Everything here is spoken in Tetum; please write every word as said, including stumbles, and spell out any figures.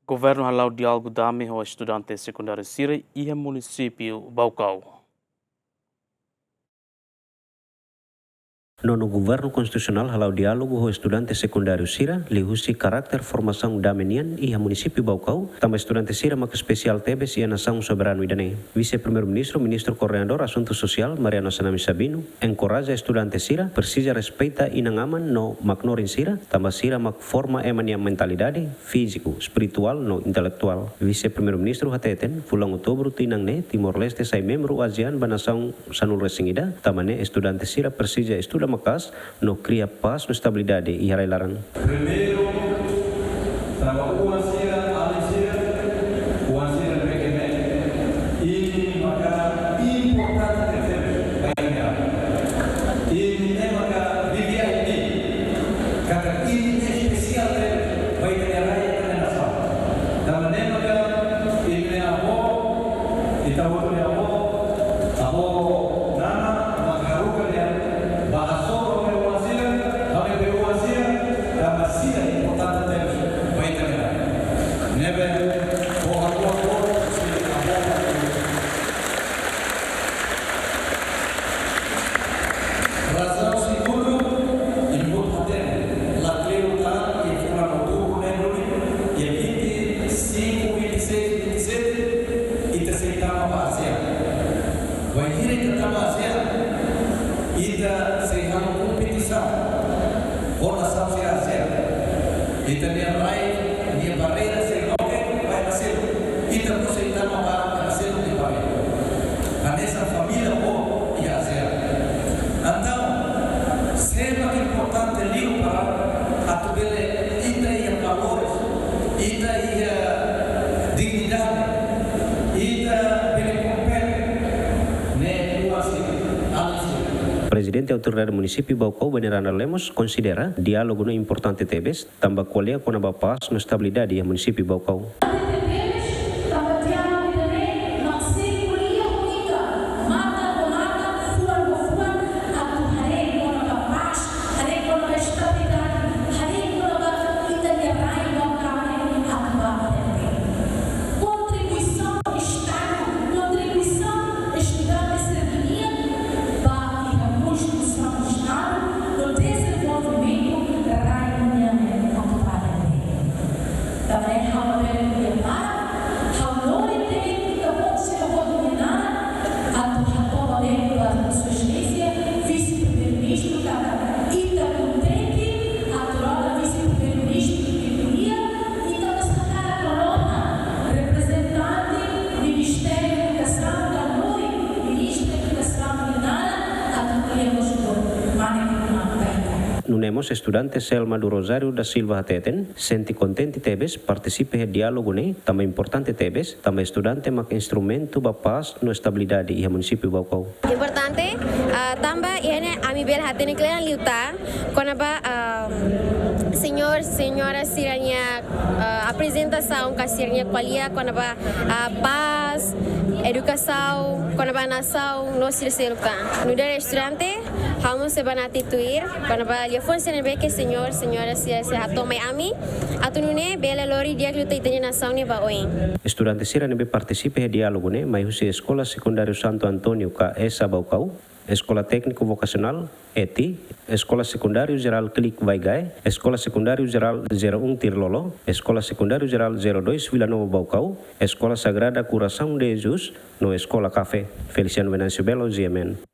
Governu hala'o diálogu dame ho estudante sekundáriu sira iha munisípiu Baucau. Nono Governu Konstitusionál hala'o diálogu ho estudante sekundáriu sira liuhusi karakter formasaun dame nian iha munisípiu Baucau, tanba estudante sira mak espesiál tebes iha nasaun soberanu ida-ne'e. Vise-Primeiru-Ministru, Ministru Koordenadór Asuntu Sosiál, Mariano Assanami Sabino, enkoraja estudante sira presiza respeita inan-aman no maknorin sira, tanba sira mak forma ema nia mentalidade, fíziku, espirituál no intelektuál. Vise-Primeiru-Ministru hateten, fulan Outubru tinan ne'e, Timor-Leste sai membru ASEAN ba nasaun sanulu-resin-ida, tanba ne'e estudante sira presiza estuda maka'as no kria pás no estabilidade iha rai-laran. Primeiru, tanba oan sira, alin sira, oan sira pequeno, imi maka importante tebes ba imi-nia rai. Imi ne'e maka V V I P, katak imi ne'e espesiál tebes ba ita-nia rai, ita-nia nasaun. Tanba ne'e maka imi-nia avó, ita hotu nia avó, avó Nana, mak haruka dehan bá hasoru ami-nia oan sira, ami-nia oan sira, tanba sira importante tebes ba ita-nia rai. Ne'ebé, ho ha'u-nia avó, sira avó. Razaun segundu, imi hotu hatene, lakleur tan iha fulan Outubru ne'e duni, iha vinte e cinco, vinte e seis, vinte e sete, ita sei tama ba ASEAN. Bainhira ita tama ASEAN, ita sei halo kompetisaun ho nasaun sira ASEAN. Ita-nia rai nia barreira sei loke ba ema seluk. Ita mós sei tama ba ema seluk nia barreira. Hanesan família boot iha ASEAN. Entaun, sé mak importante liu para atu bele ita iha valores, ita iha dignidade, ita bele kompete, ne'e oan sira, alin sira. Prezidente Autoridade Munisípiu Baucau, Veneranda Lemos, konsidera diálogu ne'e importante tebes, tanba ko'alia kona-ba pás no estabilidade iha munisípiu Baucau. Tanba diálogu ida-ne'e mak sei ko'alia ho ita, matan ho matan, fuan ho fuan, atu haree kona-ba pás, haree kona-ba estabilidade, haree kona-ba ita-nia rai Baucau ne'e atu bá ba frente. Kontribuisaun Estadu, kontribuisaun estudante sira-nian ba iha konstrusaun Estadu no dezenvolvimentu rai nian atu bá ba frente. Tanba ne'e ha'u labele ko'alia barak, ha'u lori de'it ita-boot sira hotu nia naran, atu hato'o ba Sua Exelénsia, Vise-Primeiru-Ministru, katak ita kontente atu rona Vise-Primeiru-Ministru nia ko'alia, ita mós hakarak rona reprezentante Ministériu Edukasaun, ka lori Ministru Edukasaun nia naran, atu ko'alia mós ho mane ke uma baita. Nune'e mós estudante Selma do Rosário da Silva hateten, sente kontente tebes partisipa iha diálogu ne'e, tanba importante tebes, tanba estudante mak instrumentu ba pás no estabilidade iha munisípiu Baucau. Importante, ah, tanba iha ne'e ami bele hatene kle'an liután kona-ba, ah, señór, señora sira-nia, ah, aprezentasaun ka sira-nia ko'alia kona-ba, ah, pás, edukasaun, kona-ba nasaun, no sira seluk tan. Nu'udar estudante, ha'u mós sei banati tuir, kona-ba liafuan sira ne'ebé ke señór, señora sira sei hato'o mai ami, atu nune'e bele lori di'ak liután ita-nia nasaun ne'e ba oin. Estudante sira ne'ebé partisipa iha diálogu ne'e mai husi Eskola Sekundáriu Santo António ka ESA Baucau, Eskola Tékniku Vokasionál, ETI, Eskola Sekundáriu Jerál Klik Vaigae, Eskola Sekundáriu Jerál Zero um Tirlolo, Eskola Sekundáriu Jerál Zero dois Vila Nova Baucau, Eskola Sagrada Coração de Jesus, no Eskola Café. Feliciano Venâncio Belo, G M N.